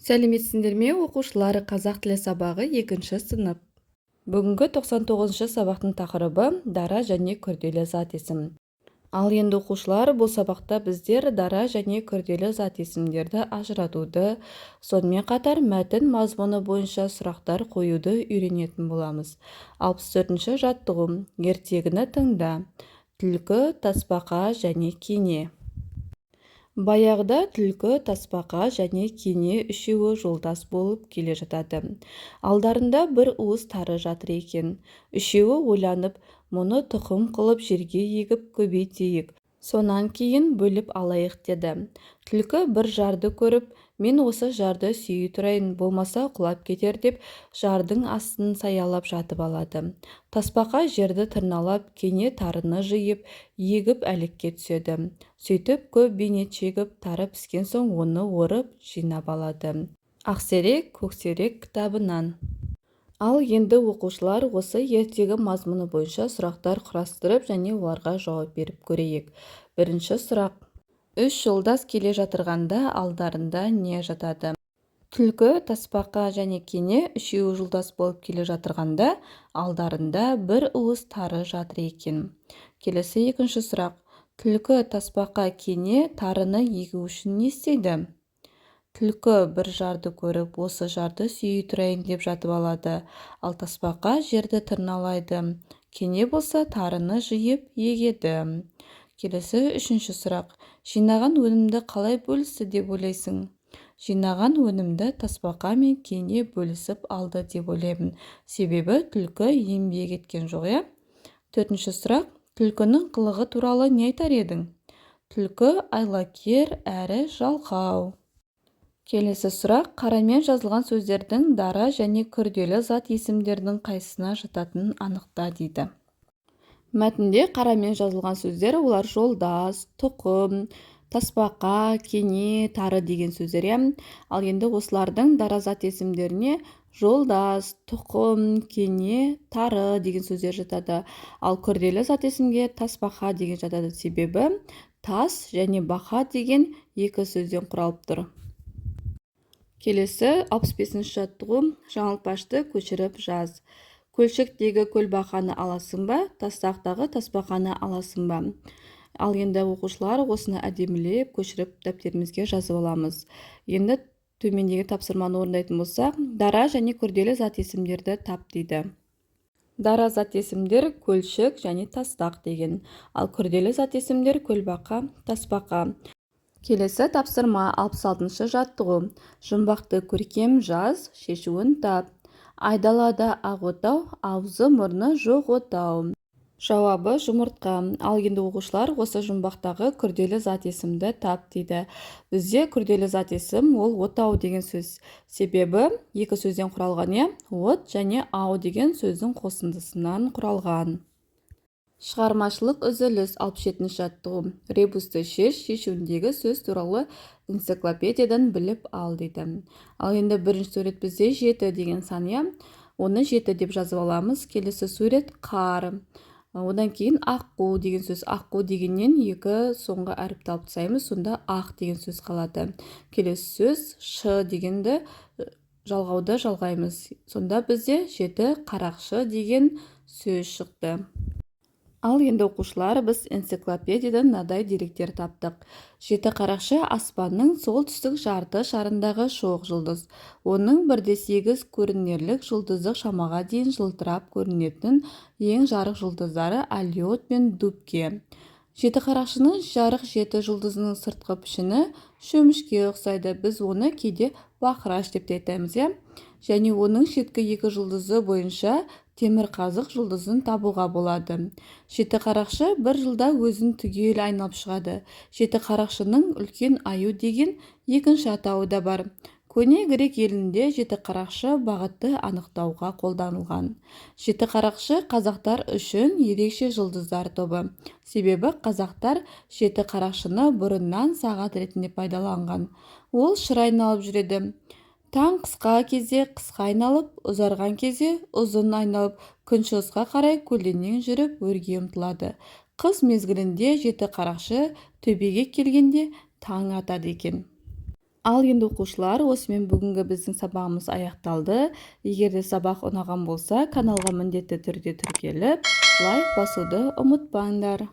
Сәлеметсіңдер ме, оқушылар! Қазақ тілі сабағы, екінші сынып. Бүгінгі 99-шы сабақтың тақырыбы: дара және күрделі зат есім. Ал енді, оқушылар, бұл сабақта біздер дара және күрделі зат есімдерді ажыратуды, сонымен қатар мәтін мазмұны бойынша сұрақтар қоюды үйренетін боламыз. 64-ші жаттығу. Ертегіні тыңда. Түлкі, тасбақа және кене. Баяғыда түлкі, тасбақа және кене үшеуі жолдас болып келе жатады. Алдарында бір уыс тары жатыр екен. Үшеуі ойланып: «Мұны тұқым қылып жерге егіп көбейтейік, сонан кейін бөліп алайық», – деді. Түлкі бір жарды көріп: «Мен осы жарды сүйей тұрайын, болмаса құлап кетер», – деп, жардың астын саялап жатып алады. Тасбақа жерді тырналап, кене тарыны жиып, егіп әлекке түседі. Сөйтіп көп бейнет шегіп, тары піскен соң, оны орып, жинап алады. «Ақсерек, көксерек» кітабынан. Ал енді, оқушылар, осы ертегі мазмұны бойынша сұрақтар құрастырып және оларға жауап беріп көрейік. Бірінші сұрақ: үш жолдас келе жатырғанда алдарында не жатады? Түлкі, тасбақа және кене үшеуі жолдас болып келе жатырғанда, алдарында бір уыс тары жатыр екен. Келесі, екінші сұрақ: түлкі, тасбақа, кене тарыны егу үшін не істейді? Түлкі бір жарды көріп, осы жарды сүйей тұрайын деп жатып алады. Ал тасбақа жерді тырналайды, кене болса тарыны жиып егеді. Келесі, үшінші сұрақ: жинаған өнімді қалай бөлісті деп ойлайсың? Жинаған өнімді тасбақа мен кене бөлісіп алды деп ойлаймын, себебі түлкі еңбек еткен жоқ, иә. Төртінші сұрақ: түлкінің қылығы туралы не айтар едің? Түлкі айлакер әрі жалқау. Келесі сұрақ: қарамен жазылған сөздердің дара және күрделі зат есімдердің қайсысына жататынын анықта дейді. Мәтінде қарамен жазылған сөздер: олар жолдас, тұқым, тасбақа, кене, тары деген сөздер, иә. Ал енді осылардың дара зат есімдеріне жолдас, тұқым, кене, тары деген сөздер жатады. Ал күрделі зат есімге тасбақа деген жатады, себебі тас және бақа деген екі сөзден құралып тұр. Келесі, 65-ші жаттығу. Жаңылтпашты көшіріп жаз. Көлшіктегі көлбақаны аласың ба, тастақтағы тасбақаны аласың ба? Ал енді, оқушылар, осыны әдемілеп көшіріп, дәптерімізге жазып аламыз. Енді төмендегі тапсырманы орындайтын болсақ, дара және күрделі зат есімдерді тап дейді. Дара зат есімдер: көлшік және тастақ деген. Ал күрделі зат есімдер: көлбақа, тасбақа. Келесі тапсырма, 66-шы жаттығу. Жұмбақты көркем жаз, шешуін тап. Айдалада ақ отау, аузы-мұрны жоқ отау. Жауабы: жұмыртқа. Ал енді, оқушылар, осы жұмбақтағы күрделі зат есімді тап дейді. Бізде күрделі зат есім ол отау деген сөз, себебі екі сөзден құралған, иә, от және ау деген сөздің қосындысынан құралған. Шығармашылық үзіліс. 67-ші жаттығу. Ребусты шеш, шешуіндегі сөз туралы энциклопедиядан біліп ал дейді. Ал енді бірінші сурет бізде жеті деген сан, иә, оны жеті деп жазып аламыз. Келесі сурет: қар, одан кейін аққу деген сөз. Аққу дегеннен екі соңғы әріпті алып тастаймыз, сонда ақ деген сөз қалады. Келесі сөз шы дегенді жалғауды жалғаймыз, сонда бізде жеті қарақшы деген сөз шықты. Ал енді, оқушылар, біз энциклопедиядан мынадай деректер таптық. Жеті қарақшы – аспанның солтүстік жарты шарындағы шоқ жұлдыз. Оның 1,8 көрінерлік жұлдыздық шамаға дейін жылтырап көрінетін ең жарық жұлдыздары Алиот пен Дубке. Жеті қарақшының жарық жеті жұлдызының сыртқы пішіні шөмішке ұқсайды, біз оны кейде бақыраш деп те айтамыз, иә, және оның шеткі екі жұлдызы бойынша Темірқазық жұлдызын табуға болады. Жеті қарақшы бір жылда өзін түгел айналып шығады. Жеті қарақшының үлкен аю деген екінші атауы да бар. Көне грек елінде жеті қарақшы бағытты анықтауға қолданылған. Жеті қарақшы – қазақтар үшін ерекше жұлдыздар тобы, себебі қазақтар жеті қарақшыны бұрыннан сағат ретінде пайдаланған. Ол шыр айналып жүреді. Таң қысқа кезде қысқа айналып, ұзарған кезде ұзын айналып, күншығысқа қарай көлденең жүріп, өрге ұмтылады. Қыс мезгілінде жеті қарақшы төбеге келгенде таң атады екен. Ал енді, оқушылар, осымен бүгінгі біздің сабағымыз аяқталды. Егер де сабақ ұнаған болса, каналға міндетті түрде тіркеліп, лайк басуды ұмытпаңдар.